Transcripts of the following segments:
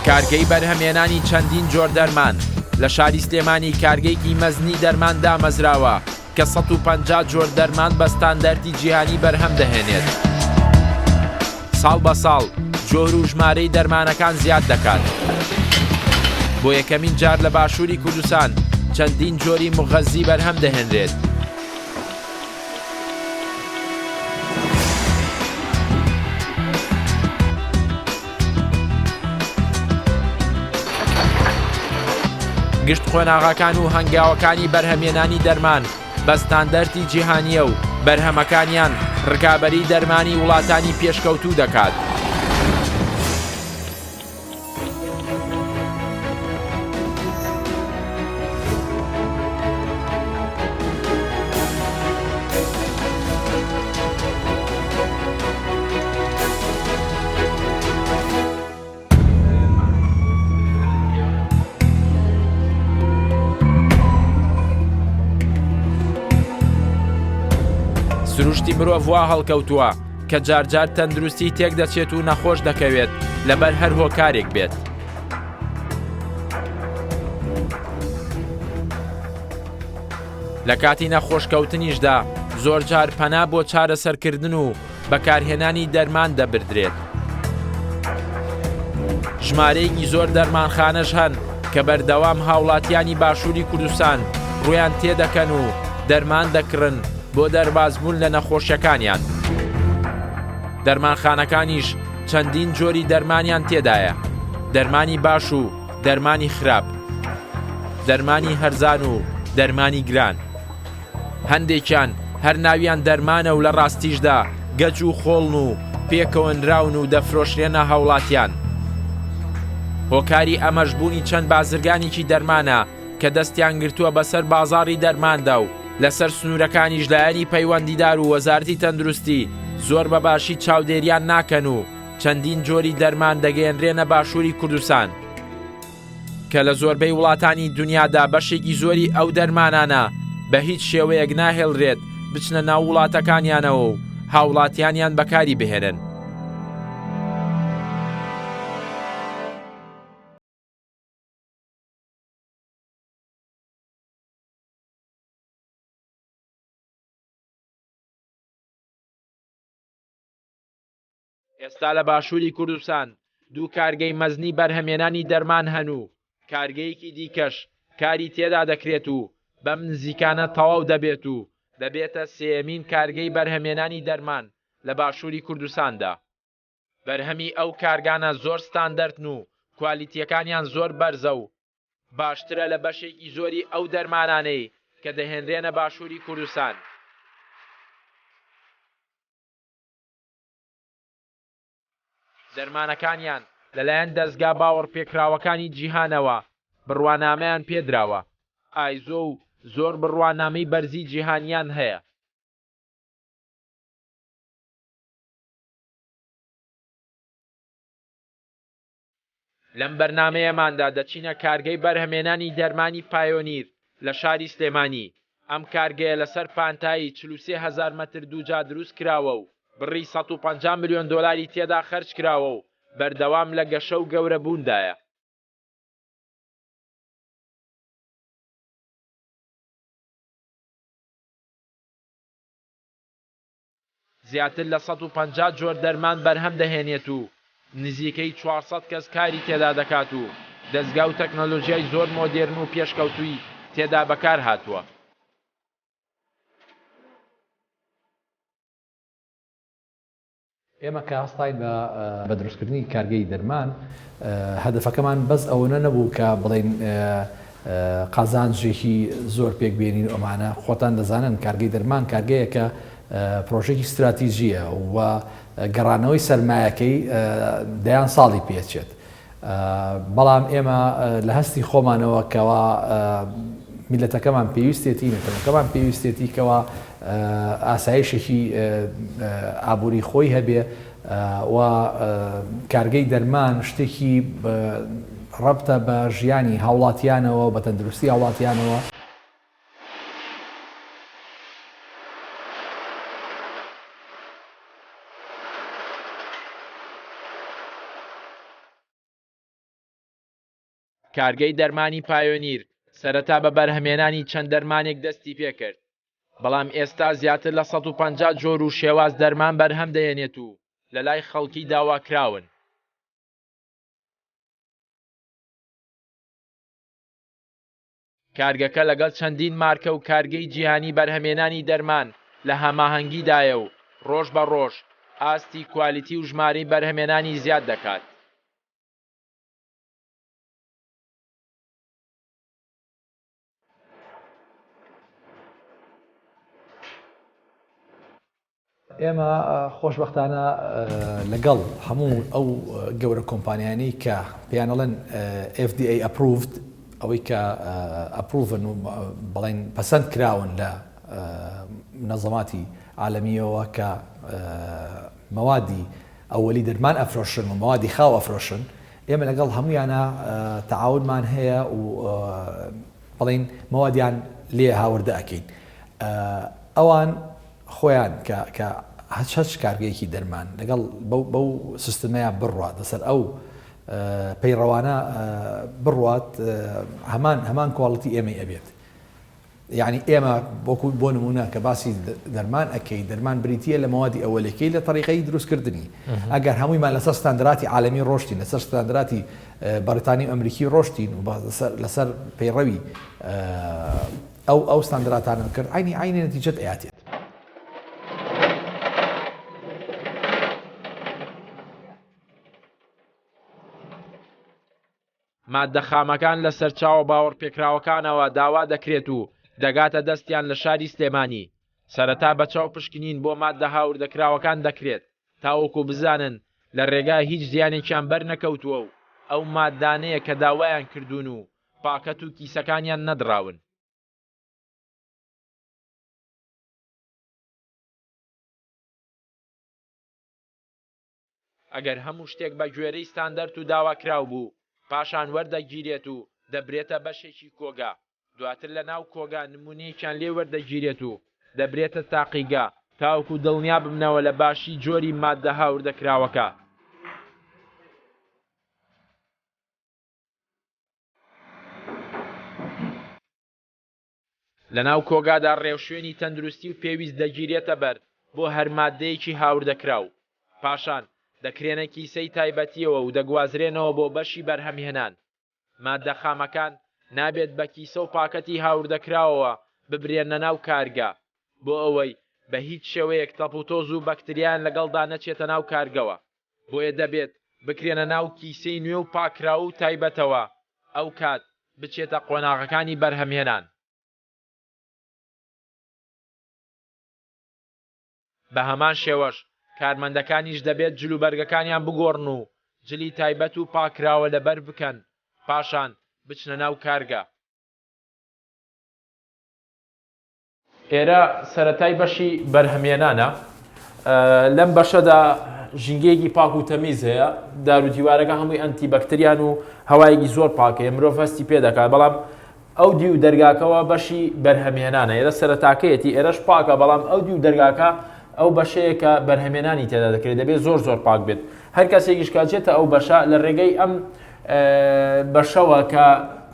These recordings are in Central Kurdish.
کارگەی بەرهەمێنانی چەندین جۆر دەرمان، لە شاری سلێمانی کارگەیەکی مەزنی دەرمان دامەزراوە کە 150 جۆر دەرمان بە ستاندەرتی جیهانی بەرهەم دەهێنێت. ساڵ بە ساڵ جۆر و ژمارەی دەرمانەکان زیاد دەکات. بۆ یەکەمین جار لە باشووری کوردستان چەندین جۆری موغەزی بەرهەم دەهێنرێت. گشت قۆناغەکان و هەنگاوەکانی بەرهەمێنانی دەرمان بە ستاندەرتی جیهانییە و بەرهەمەکانیان ڕکابەری دەرمانی وڵاتانی پێشکەوتوو دەکات. سروشتی مرۆڤ وا هەڵکەوتووە کە جارجار تەندروستی تێک دەچێت و نەخۆش دەکەوێت لەبەر هەر هۆکارێک بێت. لە کاتی نەخۆشکەوتنیشدا زۆرجار پەنا بۆ چارەسەرکردن و بەکارهێنانی دەرمان دەبردرێت. ژمارەیەکی زۆر دەرمانخانەش هەن کە بەردەوام هاوڵاتیانی باشووری کوردستان ڕوویان تێدەکەن و دەرمان دەکڕن بۆ دەربازبوون لە نەخۆشیەکانیان. دەرمانخانەکانیش چەندین جۆری دەرمانیان تێدایە، دەرمانی باش و دەرمانی خراپ، دەرمانی هەرزان و دەرمانی گران. هەندێکیان هەر ناویان دەرمانە و لە ڕاستیشدا گەج و خۆڵن و پێکەوەنراون و دەفرۆشرێنە هاوڵاتیان. هۆکاری ئەمەش بوونی چەند بازرگانێکی دەرمانە کە دەستیان گرتووە بەسەر بازاڕی دەرماندا و لەسەر سنوورەکانیش لایەنی پەیوەندیدار و وەزارەتی تەندروستی زۆر بە باشی چاودێریان ناکەن و چەندین جۆری دەرمان دەگەیەنرێنە باشووری کوردستان. کە لە زۆربەی وڵاتانی دونیادا بەشێکی زۆری ئەو دەرمانانە بە هیچ شێوەیەک ناهێڵرێت بچنە ناو وڵاتەکانیانەوە و هاوڵاتیانیان بەکاری بهێنن. ئێستا لە باشووری کوردستان دوو کارگەی مەزنی بەرهەمێنانی دەرمان هەن و کارگەیەکی دیکەش کاری تێدا دەکرێت و بەم نزیکانە تەواو دەبێت و دەبێتە سێیەمین کارگەی بەرهەمێنانی دەرمان لە باشووری کوردستاندا. بەرهەمی ئەو کارگانە زۆر ستاندەرتن و کوالیتییەکانیان زۆر بەرزە و باشترە لە بەشێکی زۆری ئەو دەرمانانەی کە دەهێنرێنە باشووری کوردستان. دەرمانەکانیان لەلایەن دەزگا باوەڕپێکراوەکانی جیهانەوە بڕوانامەیان پێدراوە، ئایزۆ و زۆر بڕوانامەی بەرزی جیهانیان هەیە. لەم بەرنامەیەماندا دەچینە کارگەی بەرهەمێنانی دەرمانی پایۆنیر لە شاری سلێمانی، ئەم کارگەیە لەسەر پانتایی 43 هەزار مەتر دووجا دروست کراوە و بڕی 150 ملیۆن دۆلاری تێدا خەرج کراوە و بەردەوام لە گەشە و گەورەبووندایە. زیاتر لە 150 جۆر دەرمان بەرهەم دەهێنێت و نزیکەی 400 کەس کاری تێدا دەکات و دەزگا و تەکنەلۆژیای زۆر مۆدێرن و پێشکەوتووی تێدا بەکار هاتووە. ئێمە کە هەستاین بە بە دروستکردنی کارگەی دەرمان هەدەفەکەمان بەس ئەوەنە نەبوو کە بڵێین قازانجێکی زۆر پێک بێنین و ئەمانە خۆتان دەزانن کارگەی دەرمان کارگەیەکە پرۆژێکی ستراتیژیە و گەڕانەوەی سەرمایەکەی دەیان ساڵی پێچێت بەڵام ئێمە لە هەستی خۆمانەوە کەوا میللەتەکەمان پێویستێتی، نەتەوەکەمان پێویستێتی کەوا ئاسایشێکی ئابووری خۆی هەبێ و کارگەی دەرمان شتێکی ڕەبتە بە ژیانی هاوڵاتیانەوە بە تەندروستی هاوڵاتیانەوە. کارگەی دەرمانی پایۆنیر سەرەتا بە بەرهەمێنانی چەند دەرمانێک دەستی پێکرد، بەڵام ئێستا زیاتر لە 150 جۆر و شێواز دەرمان بەرهەم دەهێنێت و لەلای خەڵکی داواکراون. کارگەکە لەگەڵ چەندین مارکە و کارگەی جیهانی بەرهەمێنانی دەرمان لە هەماهەنگیدایە و ڕۆژ بە ڕۆژ ئاستی کوالیتی و ژمارەی بەرهەمێنانی زیاد دەکات. ئێمە خۆشبەختانە لەگەڵ هەموو ئەو گەورە کۆمپانیانەی کە پێیان ئەڵێن FDA approved ئەوەی کە ئەپروڤن و بەڵێن پەسەند کراون لە منەزەماتی عالەمیەوە کە مەوادی ئەوەلی دەرمان ئەفرۆشن و مەوادی خاو ئەفرۆشن ئێمە لەگەڵ هەمویانە تەعاونمان هەیە و بڵین مەوادیان لێ هاوردە ئەکەین ئەوان خۆیان کە کە هەچ هەچ کارگەیەکی دەرمان لەگەڵ بەو بەو سیستمەیە بڕوات لەسەر ئەو پەیڕەوانە بڕوات هەمان هەمان کواڵیتی ئێمەی ئەبێت یعنی ئێمە وەکو بۆ نمونە کە باسی دەرمان ئەەکەی دەرمان بریتە لە مەوادی ئەوەلەکەی لە تەریقەی دروستکردنی ئەگەر هەموویمان لەسەر ستاندراتی عالمی ڕۆشتین لەسەر ستاندراتی بەریتانی و ئەمریکی ڕۆشتین و لەسەر پەیڕەوی ئەو ئەو ستاندراتانەم کرد عەینی عەینی نەتیجەت ئەیاتێت. ماددە خامەکان لە سەرچاوە باوەڕپێکراوەکانەوە داوا دەکرێت و دەگاتە دەستیان لە شاری سلێمانی، سەرەتا بە چاو پشکنین بۆ ماددە هاوردەکراوەکان دەکرێت تاوەکو بزانن لە رێگا هیچ زیانێکیان بەرنەکەوتووە و ئەو ماددانەیە کە داوایان کردوون و پاکەت و کیسەکانیان نەدڕاون. ئەگەر هەموو شتێک بە گوێرەی ستاندەرت و داواکراو بوو، پاشان وەردەگیرێت و دەبرێتە بەشێکی کۆگا، دواتر لە ناو کۆگا نمونەیەکیان لێ وەردەگیرێت و دەبرێتە تاقیگە تاوەکو دڵنیا ببنەوە لە باشی جۆری ماددە هاوردەکراوەکە. لەناو کۆگادا ڕێوشوێنی تەندروستی و پێویست دەگیرێتە بەر بۆ هەر ماددەیەکی هاوردەکراو، پاشان دەکرێنە کیسەی تایبەتییەوە و دەگوازرێنەوە بۆ بەشی بەرهەمهێنان. ماددە خامەکان نابێت بە کیسە و پاکەتی هاوردەکراوەوە ببرێنە ناو کارگە، بۆ ئەوەی بە هیچ شێوەیەک تەپوتۆز و بەکتریایان لەگەڵدا نەچێتە ناو کارگەوە. بۆیە دەبێت بکرێنە ناو کیسەی نوێ و پاککراوە و تایبەتەوە، ئەوکات بچێتە قۆناغەکانی بەرهەمهێنان. بە هەمان شێوەش کارمەندەکانیش دەبێت جلوبەرگەکانیان بگۆڕن و جلی تایبەت و پاککراوە لەبەر بکەن، پاشان بچنە ناو کارگە. ئێرە سەرەتای بەشی بەرهەمێنانە، لەم بەشەدا ژینگەیەکی پاک و تەمیز هەیە، دار و دیوارەکە هەمووی ئەنتی بەکتریان و هەوایەکی زۆر پاکەیە، مرۆڤ هەستی پێ دەکات، بەڵام ئەو دیو دەرگاکەوە بەشی بەرهەمهێنانە، ئێرە سەرەتاکەیەتی، ئێرەش پاکە، بەڵام ئەو دیو دەرگاکە ئەو بەشەیە کە بەرهەمێنانی تێدا دەکرێت، دەبێت زۆر زۆر پاک بێت. هەر کەسێکیش کە چێتە ئەو بەشە لە ڕێگەی ئەم بەشەوە کە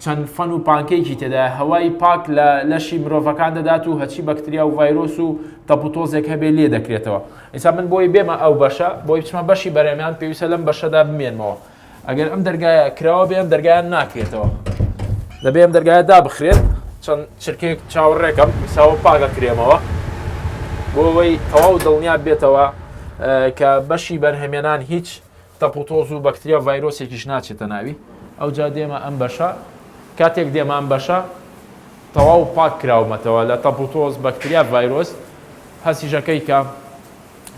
چەند فەن و پانکەیەکی تێدایە هەوای پاک لە لەشی مرۆڤەکان دەدات و هەچی بەکتریا و ڤایرۆس و تەپوتۆزێک هەبێ لێ دەکرێتەوە. ئیسا من بۆی بێمە ئەو بەشە، بۆی بچمە بەشی بەرهەمێنان پێویستە لەم بەشەدا بمێنمەوە. ئەگەر ئەم دەرگایە کراوە بێ ئەم دەرگایان ناکرێتەوە دەبێ ئەم دەرگایە دابخرێت چەند چرکەیەک چاوەڕێکەم ئیساوە پاکە کرێمەوە بۆ ئەوەی تەواو دڵنیا بێتەوە کە بەشی بەرهەمێنان هیچ تەپوتۆز و بەکتریا و ڤایرۆسێکیش ناچێتە ناوی ئەوجا دێمە ئەم بەشە کاتێک دێمە ئەم بەشە تەواو پاک کراومەتەوە لە تەپوتۆز بەکتریا ڤایرۆس هەسیژەکەی کە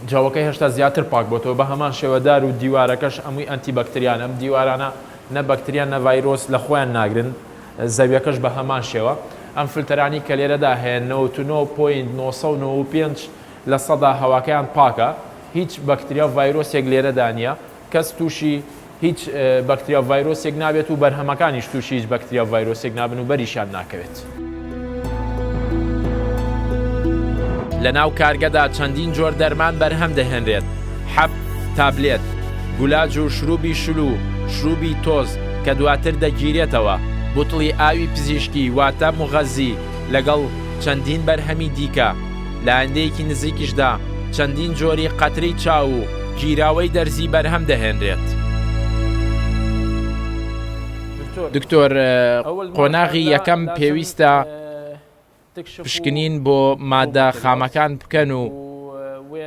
جەوەکەی هێشتا زیاتر پاک بۆتەوە بە هەمان شێوە دار و دیوارەکەش ئەمووی ئەنتی بەکتریان ئەم دیوارانە نە بەکتریا نە ڤایرۆس لە خۆیان ناگرن زەویەکەش بە هەمان شێوە ئەم فلتەرانی کە لێرەدا هەیە 99.995 لە سەدا هەواکەیان پاکە هیچ بەکتریا و ڤایرۆسێک لێرەدا نییە کەس تووشی هیچ بەکتریا و ڤایرۆسێک نابێت و بەرهەمەکانیش تووشی هیچ بەکتریا و ڤایرۆسێک نابن و بەریشیان ناکەوێت. لەناو کارگەدا چەندین جۆر دەرمان بەرهەم دەهێنرێت، حەب، تابلێت، گولاج و شروبی شل و شروبی تۆز کە دواتر دەگیرێتەوە. بوتڵی ئاوی پزیشکی واتە موغەزی لەگەڵ چەندین بەرهەمی دیکە، لە ئایندەیەکی نزیکیشدا چەندین جۆری قەترەی چاو و گیراوەی دەرزی بەرهەم دەهێنرێت. دکتۆر قۆناغی یەکەم پێویستە پشکنین بۆ مادە خامەکان بکەن و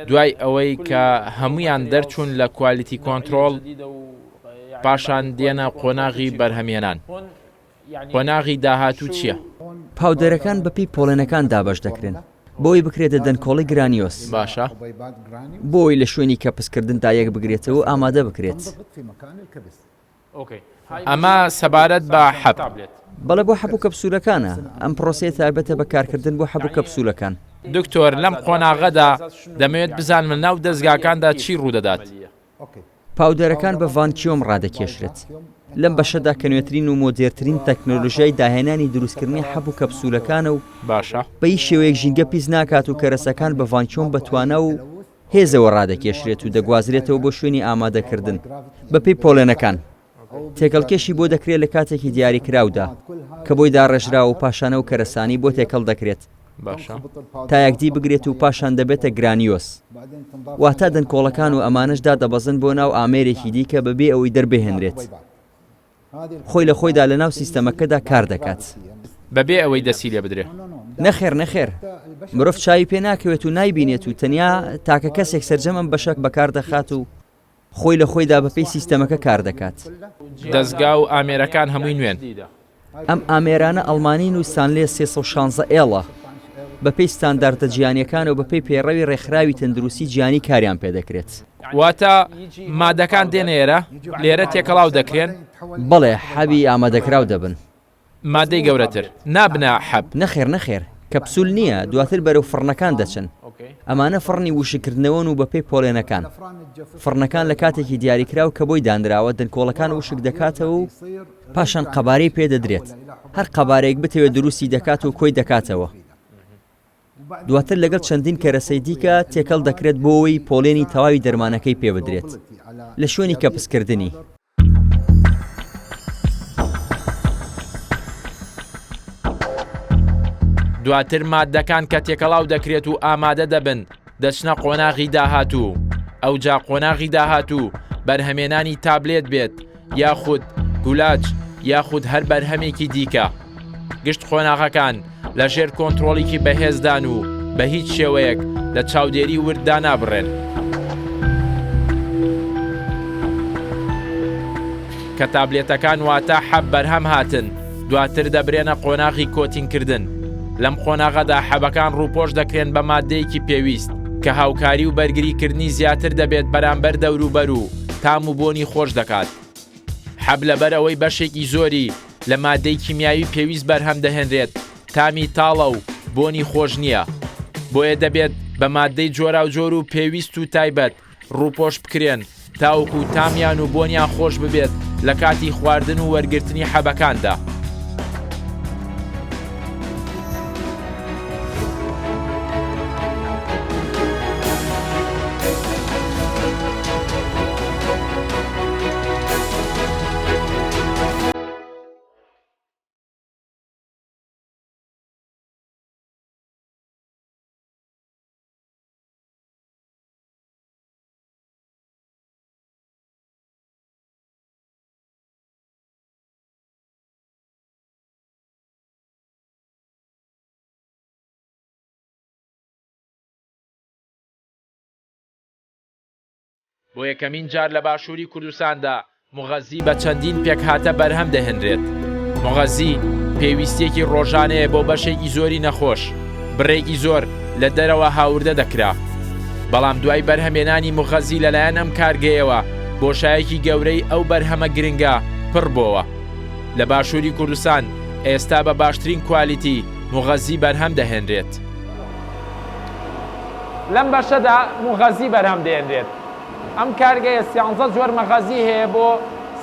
دوای ئەوەی کە هەمویان دەرچوون لە quality control پاشان دێنە قۆناغی بەرهەمێنان. قۆناغی داهاتوو چییە؟ powder ەکان بەپێی پۆڵێنەکان دابەش دەکرێن بۆ ئەوەی بکرێتە دەنکۆڵەی granules. باشە. بۆ ئەوەی لە شوێنی کەپسکردندا یەکبگرێتەوە و ئامادە بکرێت. ئەمە سەبارەت بە حەب. بەڵێ بۆ حەب و کەپسولەکانە. ئەم پرۆسەیە تایبەتە بە کارکردن بۆ حەب و کەپسولەکان. دکتۆر لەم قۆناغەدا دەمەوێت بزانم لەناو دەزگاکاندا چی ڕوودەدات؟ powder ەکان بە vacuum ڕادەکێشرێت. لەم بەشەدا کە نوێترین و مۆدێرترین تەکنۆلۆژیای داهێنانی دروستکردنی حەب و کەپسولەکانە و باشە. بە هیچ شێوەیەک ژینگە پیس ناکات و کەرەسەکان بە vacuum بە توانا و هێزەوە ڕادەکێشرێت و دەگوازرێتەوە بۆ شوێنی ئامادەکردن بەپێی پۆلێنەکان. تێکەڵکێشی بۆ دەکرێت لە کاتێکی دیاریکراودا کە بۆی داڕێژراوە و پاشان ئەو کەرەسانەی بۆ تێکەڵ دەکرێت باشە. تا یەکدی بگرێت و پاشان دەبێتە granules واتە دەنکۆڵەکان و ئەمانەش دادەبەزن بۆ ناو ئامێرێکی دیکە بەبێ ئەوەی دەربهێنرێت. خۆی لە خۆیدا لە ناو سیستەمەکەدا کار دەکات. بەبێ ئەوەی دەستی لێ بدرێ. نەخێر نەخێر، مرۆڤ چاوی پێ ناکەوێت و نایبینێت و تەنیا تاکە کەسێک سەرجەم ئەم بەشە بەکار دەخات و خۆی لە خۆیدا بەپێی سیستەمەکە کار دەکات. دەزگا و ئامێرەکان هەمووی نوێن. ئەم ئامێرانە ئەڵمانین و ستانلێ 316 L ە، بەپێی ستانداردە جیهانییەکان و بەپێی پەیڕەوی ڕێکخراوی تەندروستی جیهانی کاریان پێدەکرێت. واتە مادەکان دێنە ئێرە، لێرە تێکەڵاو دەکرێن؟ بەڵێ، حەبی ئامادەکراو دەبن. مادەی گەورەتر، نابنە حەب؟ نەخێر نەخێر، کەپسول نییە، دواتر بەرەو فڕنەکان دەچن. ئەمانە فڕنی وشککردنەوەن و بەپێی پۆلێنەکان. فڕنەکان لە کاتێکی دیاریکراو کە بۆی دانراوە دەنکۆڵەکان وشک دەکاتەوە و پاشان قەبارەی پێ دەدرێت، هەر قەبارەیەک بتەوێت دروستی دەکات و کۆی دەکاتەوە. دواتر لەگەڵ چەندین کەرەسەی دیکە تێکەڵ دەکرێت بۆ ئەوەی پۆلێنی تەواوی دەرمانەکەی پێ بدرێت لە شوێنی کەپسکردنی. دواتر ماددەکان کە تێکەڵاو دەکرێت و ئامادە دەبن دەچنە قۆناغی داهاتوو، ئەوجا قۆناغی داهاتوو بەرهەمێنانی تابلێت بێت یاخود گولاج یاخود هەر بەرهەمێکی دیکە. گشت قۆناغەکان لە ژێر کۆنترۆڵیکی بەهێزدان و بە هیچ شێوەیەک لە چاودێری ورد دانابڕێن. کە تابلێتەکان واتە حەب بەرهەم هاتن، دواتر دەبرێنە قۆناغی coating کردن. لەم قۆناغەدا حەبەکان ڕووپۆش دەکرێن بە ماددەیەکی پێویست کە هاوکاری و بەرگری کردنی زیاتر دەبێت بەرامبەر دەوروبەر و تام و بۆنی خۆش دەکات. حەب لەبەر ئەوەی بەشێکی زۆری لە ماددەی کیمیاوی پێویست بەرهەم دەهێنرێت تامی تاڵە و بۆنی خۆش نییە بۆیە دەبێت بە ماددەی جۆراوجۆر و پێویست و تایبەت ڕووپۆش بکرێن تاوەکو تامیان و بۆنیان خۆش ببێت لە کاتی خواردن و وەرگرتنی حەبەکاندا. بۆ یەکەمین جار لە باشووری کوردستاندا موغەزی بە چەندین پێکهاتە بەرهەم دەهێنرێت. موغەزی پێویستییەکی ڕۆژانەیە بۆ بەشێکی زۆری نەخۆش، بڕێکی زۆر لە دەرەوە هاوردە دەکرا. بەڵام دوای بەرهەمێنانی موغەزی لەلایەن ئەم کارگەیەوە بۆشایەکی گەورەی ئەو بەرهەمە گرنگە پڕ بۆوە. لە باشووری کوردستان ئێستا بە باشترین کوالیتی موغەزی بەرهەم دەهێنرێت. لەم بەشەدا موغەزی بەرهەم دێنرێت. ئەم کارگەیە سیانزە جۆر مەغەزی هەیە بۆ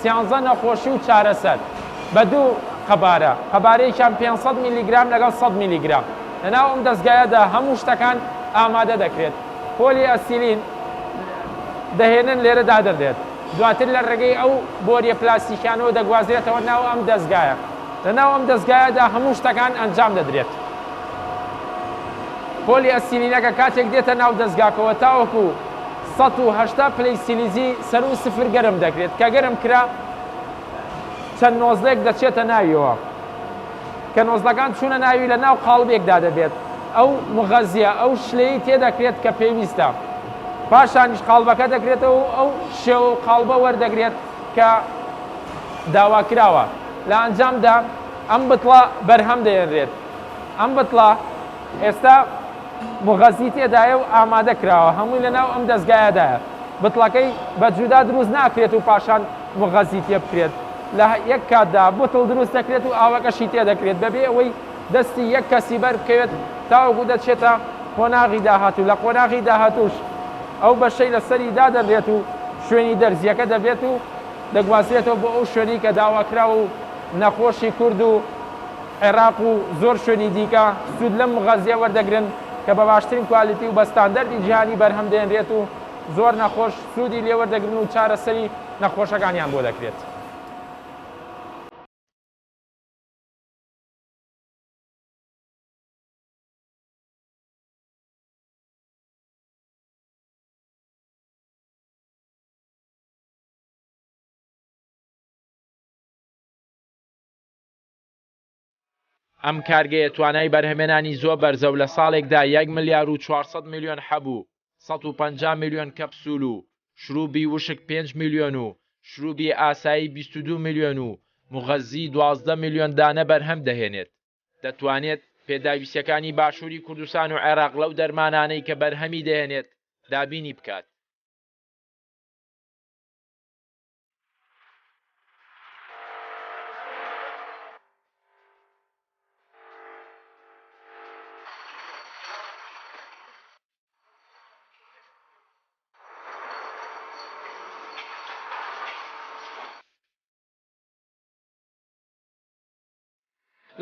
سیانزە نەخۆشی و چارەسەر بە دوو قەبارە، قەبارەیەکیان 500 میلیگرام لەگەڵ 100 میلیگرام. لەناو ئەم دەزگایەدا هەموو شتەکان ئامادە دەکرێت. پۆلی ئەسیلین دەهێنن لێرە دادەنرێت. دواتر لە ڕێگەی ئەو بۆریە پلاستیکیانەوە دەگوازرێتەوە ناو ئەم دەزگایە. لەناو ئەم دەزگایەدا هەموو شتەکان ئەنجام دەدرێت. پۆلی ئەستیلینەکە کاتێک دێتە ناو دەزگاکەوە تاوەکو 180 پلەی سیلیزی سەروو سفر گەرم دەکرێت، کە گەرم کرا چەند نۆزلێک دەچێتە ناویەوە، کە نۆزلەکان چوونە ناوی لە ناو قاڵبێکدا دەبێت ئەو مغەزیە ئەو شلەی تێدەکرێت کە پێویستە، پاشانیش قاڵبەکە دەکرێتەوە و ئەو شێوە و قاڵبە وەردەگرێت کە داواکراوە، لە ئەنجامدا ئەم بتڵە بەرهەم دەهێنرێت. ئەم بتڵە ئێستا موغەزی تێدایە و ئامادە کراوە، هەمووی لەناو ئەم دەزگایەدایە. بتڵەکەی بە جودا دروست ناکرێت و پاشان موغەزی تێبکرێت، لە یەک کاتدا بتڵ دروست دەکرێت و ئاوەکەشی تێدەکرێت بەبێ ئەوەی دەستی یەک کەسی بەر بکەوێت تاوەکو دەچێتە قۆناغی داهاتوو، لە قۆناغی داهاتووش ئەو بەشەی لەسەری دادەنرێت و شوێنی دەرزییەکە دەبێت و دەگوازرێتەوە بۆ ئەو شوێنەی کە داواکراوە و نەخۆشی کورد و عێراق و زۆر شوێنی دیکە سوود لەم مغەزیە وەردەگرن کە بە باشترین کوالیتی و بە ستاندەردی جیهانی بەرهەم دێنرێت و زۆر نەخۆش سوودی لێوەردەگرن و چارەسەری نەخۆشەکانیان بۆ دەکرێت. ئەم کارگەیە توانای بەرهەمێنانی زۆر بەرزە و لە ساڵێکدا یەک ملیار و 400 ملیۆن حەب و 150 ملیۆن کەپسول و شروبی وشک 5 ملیۆن و شروبی ئاسایی 22 ملیۆن و موغەزی 12 ملیۆن دانە بەرهەم دەهێنێت. دەتوانێت پێداویستیەکانی باشوری کوردستان و عێراق لەو دەرمانانەی کە بەرهەمی دەهێنێت دابینی بکات.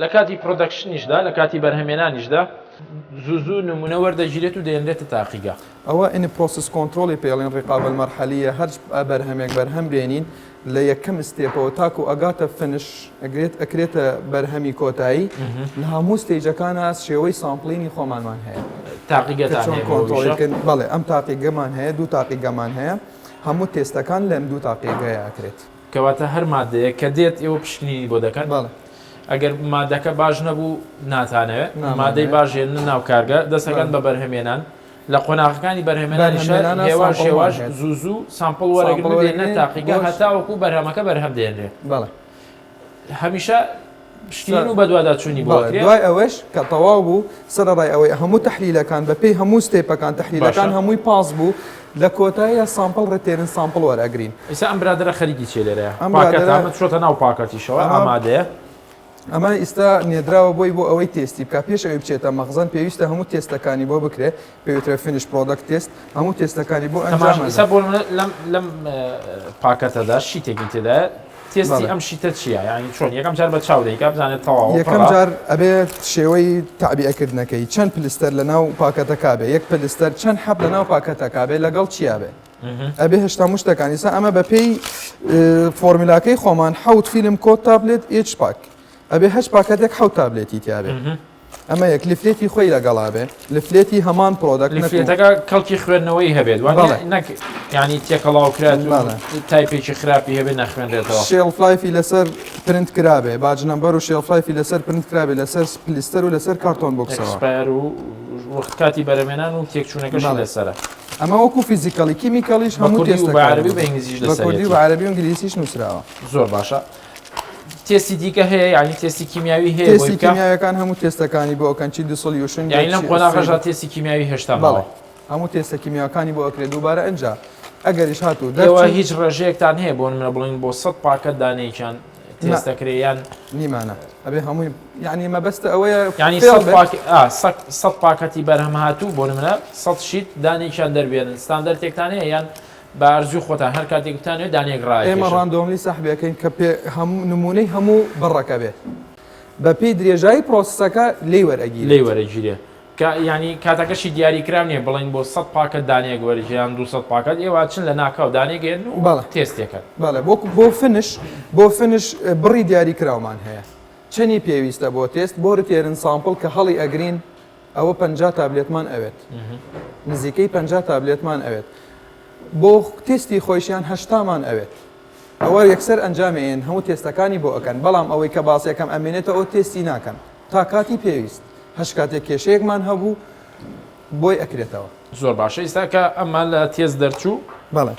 لە کاتی production یشدا، لە کاتی بەرهەمێنانیشدا زوو زوو نموونە وەردەگیرێت و دەهێنرێتە تاقیگە. ئەوە in process control ی پێ ئەڵێن رقابە المرحلیە هەر بەرهەمێک بەرهەم بێنین لە یەکەم step ەوە تاکو ئەگاتە finish ئەگرێت ئەکرێتە بەرهەمی کۆتایی لە هەموو stage ەکانا شێوەی sampling ی خۆمانمان هەیە. تاقیگەتان چۆن هەیە بۆ کۆنترۆڵی ئەویشە؟ بکەن بەڵێ ئەم تاقیگەمان هەیە دوو تاقیگەمان هەیە هەموو تێستەکان لەم دوو تاقیگەیە ئەکرێت. کەواتە هەر مادەیەک کە دێت ئێوە پشکنینی بۆ دەکەن؟ بەڵێ. ئەگەر مادەکە باش نەبوو ناتانەوێت، مادەی نامانەوێت. باش هێننە ناو کارگە، دەستەکەن بەڵێ. بە بەرهەمێنان، لە قۆناغەکانی بەرهەمێنانیشا بەرهەمێنانا هێواش sample مان هێواش هەیە. زوو زوو sample وەرەگرن sample و دێننە وەرەگرین تاقیگە بۆش هەتاوەکو بەرهەمەکە بەرهەم دێنرێ. بەڵێ. هەمیشە پشکنین و بەدواداچوونی بۆ بەڵێ ئەکرێ. دوای ئەوەش کە تەواو بوو سەرەڕای ئەوەی هەموو تەحلیلەکان بە پێی هەموو step ەکان تەحلیلەکان باشە. هەمووی پاس بوو لە کۆتاییا sample return sample وەرئەگرین. ئیستا ئەم برادەرە خەریکی چیە لێرەیە؟ ئەم پاکەتە برادەرە ئەمە چۆتە ناو پاکەتیشەوە ئەمە ئامادەیە. ئەمە ئیستا نێدراوە بۆی بۆ ئەوەی تێستی بکا پێش ئەوەی بچێتە مەخزەن پێویستە هەموو تێستەکانی بۆ بکرێ پێوترێ finish product test هەموو تێستەکانی بۆ ئەنجام تەماش ئیستا ئەدات. بۆ نمونە لەم لەم پاکەتەدا sheet ێکی تێدایە تێستی بەڵێ. ئەم sheet ە چییە یانی چۆن یەکەم جار بە چاو دەیکا بزانێت تەواوە یەکەم پڕە جار ئەبێ شێوەی تەعبیئەکردنەکەی چەند blister لە ناو پاکەتەکا بێ یەک blister چەند حەب لە ناو پاکەتەکا بێ لەگەڵ چیا بێ ئەبێ هێشتا مشتەکان ئیسا ئەمە بە پێی فۆرمیلاکەی خۆمان حەوت film coat tablet each pack ئەبێ هەچ پاکەتێک حەوت تابلێتی تیاابێ ئەمە یەک leaflet ی خۆی لەگەڵا بێ leaflet ی هەمان product leaflet ەکە کەڵکی خوێندنەوەی هەبێت نەک ینی تێکەڵاو کرات تایپێکی خراپی هەبێت نەخوێنرێتەوە shelf life ی لەسەر پرنت کرابێ batch number و shelf life ی لەسەر پرنت کرابێ لەسەر blister و لەسەر carton box ەوە expire و وەخت کاتی بەرەمێنان و تێکچوونەکەشی لەسەرە. ئەمە وەکو physically chemical یش بە هەموو کوردی و بە تێستەکانی عەرەبی و بە ئینگلیزیش بە کوردی و لەسەرێتی. بە عەرەبی و ئینگلیزیش نووسراوە. زۆر باشە تێستی دیکە هەیە یعنی تێستی کیمیاوی هەیە بۆی تێستی بکە کیمیاویەکان هەموو تێستەکانی بۆ ئەکەن چی dissolution بێت یعنی لەم چی قۆناغەشدا ئەسید تێستی کیمیاوی هێشتا بەڵێ ماوە هەموو تێستە کیمیاوەکانی بۆ ئەکرێت دووبارە ئەنجا ئەگەریش هاتوو ئێوە دەرچوو هیچ ڕێژەیەکتان هەیە بۆ نمونە بڵێن بۆ 100 پاکەت دانەیەکیان نا تێست دەکرێ یان نیمانە ئەبێ هەمووی یعنی مەبەستە ئەوەیە یعنی فێڵ 100 بێت پاک ئا 100 پاکەتی بەرهەم هاتوو بۆ نمونە 100 sheet دانێکیان دەربێنن ستاندەرتێکتان هەیە یان بە ئارزوی خۆتان هەر کاتێک بتانەوێت دانەیەک ئێمە ڕاکێشن. randomly سەحبی ئەکەین کە پێ هەموو نموونەی هەموو بڕەکە بێ بە پێی درێژایی process ەکە لێی وەرئەگیرێت. لێی وەرەگیرێ کە یانی کاتەکەشی دیاری کراو نیە بڵێین بۆ سەت پاکەت دانەیەک وەرگرێ یان 200 پاکەت ئێوە ئەچن لە ناکاو دانەیەک ئێنن و بەڵێ تێستێکەن. بەڵێ بۆ بۆ finish بۆ finish بڕی دیاری کراومان هەیە. چەنی پێویستە بۆ تێست بۆ return sample کە هەڵی ئەگرین ئەوە 50 تابلێتمان ئەوێت نزیکەی 50 تابلێتمان ئەوێت بۆ تێستی خۆیشیان هەشتامان ئەوێت ئەوە یەکسەر ئەنجامی ئەیەن هەموو تێستەکانی بۆ ئەکەن بەڵام ئەوەی کە باسیەکەم ئەمێنێتەوە ئەو تێستی ناکەن تا کاتی پێویست هەش کاتێک کێشەیەکمان هەبوو بۆی ئەکرێتەوە. زۆر باشە ئیستا کە ئەمە لە تێست دەرچوو بەڵێ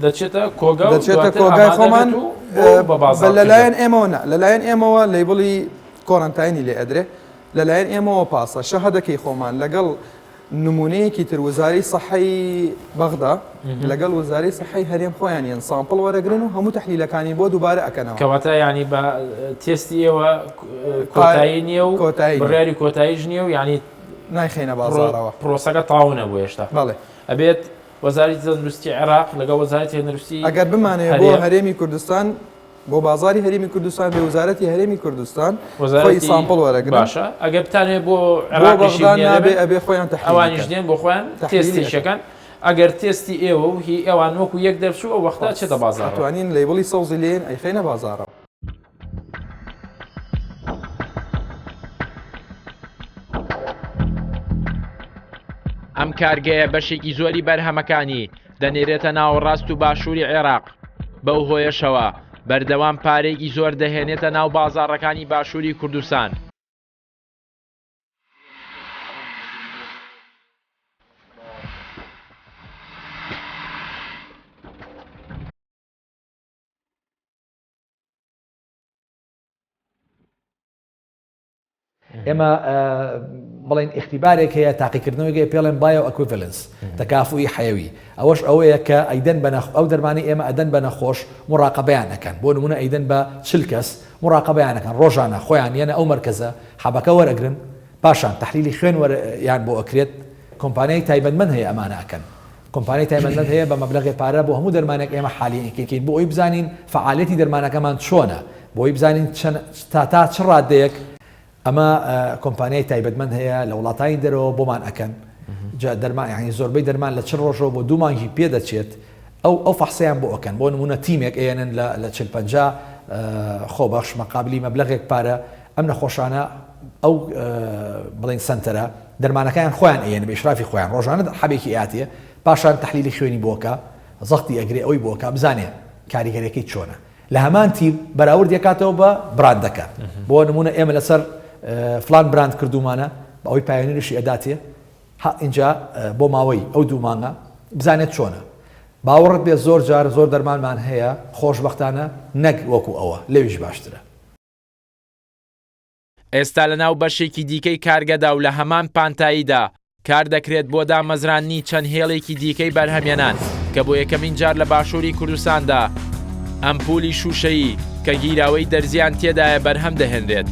دەچێتە کۆگا و دەچێتە دواتر کۆگای ئامادە خۆمان بێت و بۆ بە بازاڕ لەلایەن ئێمەوە نا لەلایەن ئێمەوە label ی quarantine ی لێ ئەدرێ لەلایەن ئێمەوە پاسە شەهادەکەی خۆمان لەگەڵ نمونەیەکی تر وزارەی سەحەی بەغدا لەگەڵ وزارەی سەحەی هەرێم خۆیان یەن sample وەرەگرن و هەموو تەحلیلەکانی بۆ دووبارە ئەکەنەوە. کەواتە یانی بە تێستی ئێوە کۆتایی نییە و بڕیاری کۆتاییش نییە و یانی نایخەینە بازاڕەوە. پرۆسەکە تەواو نەبوو هێشتا. بەڵێ. ئەبێت وەزارەتی تەندروستی عێراق لەگەڵ وەزارەتی تەندروستی ئەگەر بمانەوێ بۆ هەرێمی کوردستان بۆ بازاری هەرێمی کوردستان بێ وزارەتی هەرێمی کوردستان خۆی sample وەرەگرن باشە ئەگەر بتانەوێت بۆ عێراقیشی نابێ ئەبێ خۆیان تەحلیل ئەوانیش دێن بۆ خۆیان تێستیشەکەن ئەگەر تێستی ئێوە و هی ئەوان وەکو یەک دەرچوو ئەو وەختە چێتە بازاڕەوە. ئەتوانین label ی سەوزی لێن ئەیخەینە بازاڕەوە. ئەم کارگەیە بەشێکی زۆری بەرهەمەکانی دەنێرێتە ناوەڕاست و باشووری عێراق، بەو هۆیەشەوە بەردەوام پارەیەکی زۆر دەهێنێتە ناو بازاڕەکانی باشووری کوردستان. ئێمە بڵێن ئیختیبارێک هەیە تاقیکردنەوەی هەیە پێڵێن bioequivalence تەکافوئی حەیەوی ئەوەش ئەوەیە کە ئەیدەن بە ئەو دەرمانی ئێمە ئەدەن بە نەخۆش مراقبەیان ئەکەن بۆ نمونە ئەیدەن بە 40 کەس مراقبەیان ئەکەن ڕۆژانە خۆیان یەنە ئەو مەرکەزە حەبەکە وەرەگرن پاشان تحلیلی خوێن یان بۆ ئەکرێت کۆمپانیای تایبەتمەند هەیە ئەمانە ئەکەن کۆمپانیای تایبەتمەند هەیە بە مەبلەغێ پارە بۆ هەموو دەرمانێک ئێمە حالی ئەکەین بۆ ئەوی بزانین فەعالیەتی دەرمانەکەمان چۆنە بۆ ئەوی بزانین چەند تا تا چ ڕادەیەک ئەمە کۆمپانیای تایبەتمەند هەیە لە وڵاتانی دەرەوە بۆمان ئەکەن جا دەرمان یعنی زۆربەی دەرمان لە چ ڕۆژەوە بۆ دوو مانگی پێ دەچێت ئەو ئەو فەحسیان بۆ ئەکەن بۆ نمونە تیمێک ئەیەنن لە لە چل پەنجا خۆبەخش مەقابلی مەبلەغێک پارە ئەم نەخۆشانە ئەو بڵێن سەنتەرە دەرمانەکەیان خۆیان ئەیەن بە ئیشرافی خۆیان ڕۆژانە حەبێکی ئەیاتێ پاشان تەحلیلی خوێنی بۆکە زەختی ئەگرێ ئەوی بۆکە بزانێ کاریگەریەکەی چۆنە لە هەمان تیم بەراورد یەکاتەوە بە براندەکە بۆ نمونە ئێمە لەسەر فلان براند کردومانە بە ئەوی پایۆنیرشی ئەداتێ ها ئینجا بۆ ماوەی ئەو دوو مانگە بزانێت چۆنە باوەڕت بێ زۆر جار زۆر دەرمانمان هەیە خۆشبەختانە نەک وەکو ئەوە لەویش باشترە. ئێستا لەناو بەشێکی دیکەی کارگەدا و لە هەمان پانتاییدا کار دەکرێت بۆ دامەزراندنی چەند هێڵێکی دیکەی بەرهەمێنان کە بۆ یەکەمین جار لە باشووری کوردستاندا ئەمپولی شووشەیی کە گیراوەی دەرزیان تێدایە بەرهەم دەهێنرێت.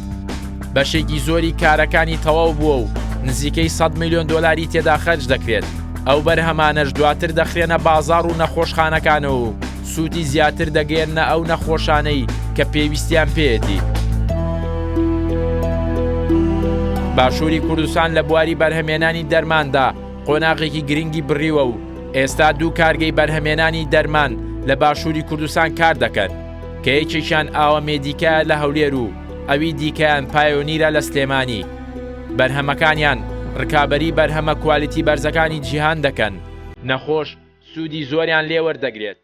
بەشێکی زۆری کارەکانی تەواو بووە و نزیکەی 100 ملیۆن دۆلاری تێدا خەرج دەکرێت. ئەو بەرهەمانەش دواتر دەخرێنە بازاڕ و نەخۆشخانەکانەوە و سوودی زیاتر دەگەیەننە ئەو نەخۆشانەی کە پێویستیان پێیەتی. باشووری کوردستان لە بواری بەرهەمێنانی دەرماندا قۆناغێکی گرنگی بڕیوە و ئێستا دوو کارگەی بەرهەمێنانی دەرمان لە باشووری کوردستان کار دەکەن کە یەکێکیان ئاوە مێدیکایە لە هەولێر و ئەوی دیکەیان پایۆنیرە لە سلێمانی. بەرهەمەکانیان ڕکابەری بەرهەمە کوالیتی بەرزەکانی جیهان دەکەن. نەخۆش سوودی زۆریان لێ وەردەگرێت.